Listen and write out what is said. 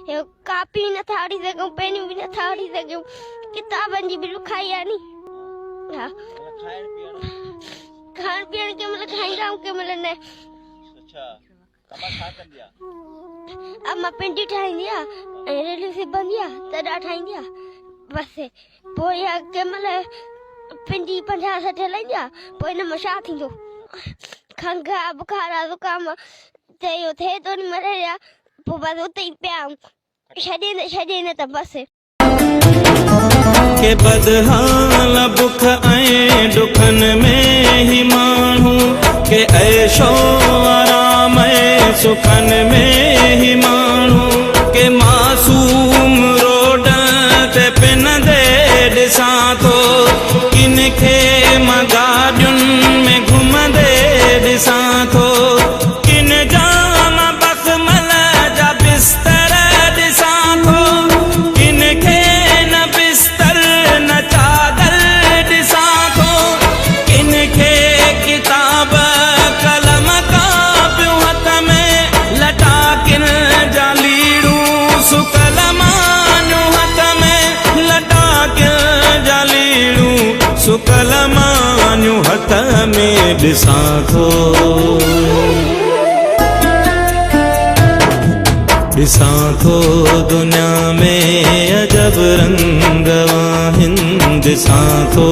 Copy نٿا وٺي سگهون، پينيون به نٿا وٺي سگهون، ڪتابن جي به ڏکائي آهي ني. ها کائڻ پيئڻ؟ کائڻ پيئڻ ڪنهن مهل کائيندا آهيون ڪنهن مهل نه. اڇا اما ڇا ڪندي آ؟ اما پنڊي ٺاهيندي آ ۽ ريليون سبندي آ، تڏا ٺاهيندي آ بس. پوء اها ڪنهن مهل پنڊي 50 60 هلائيندي آ، پوء ان مان ڇا ٿيندو؟ کنگهه آ، بخار آ، زڪام آ ته اهو ٿئي ٿو ني مليريا، پوء بس اتي ئي پيا آهيون، ڇڏي نه ڇڏي نه ته بس. ڪي بدحال بک ۽ ڏکن ۾ هي ماڻهو، ڪي عيش و آرام ۽ سکن ۾ هي ماڻهو، ڪي معصوم روڊ تي پنندي ڏسان ٿو، ڪن کي مان گاڏين ۾ گهمندي ڏسان ٿو، ڪن جا مان بخمل جا بستر ڏسان ٿو، ڪن کي نه بستر نه چادر ڏسان ٿو، ڪن کي ڪتاب قلم ڪاپيون هٿ ۾، لٽا ڪن جا ليڙون سڪل مانيون هٿ ۾، لٽا ڪن جا ليڙون سڪل مانيون هٿ ۾ ڏسان ٿو. ڏسان ٿو دنيا ۾ عجب رنگ آهن، ڏسان ٿو.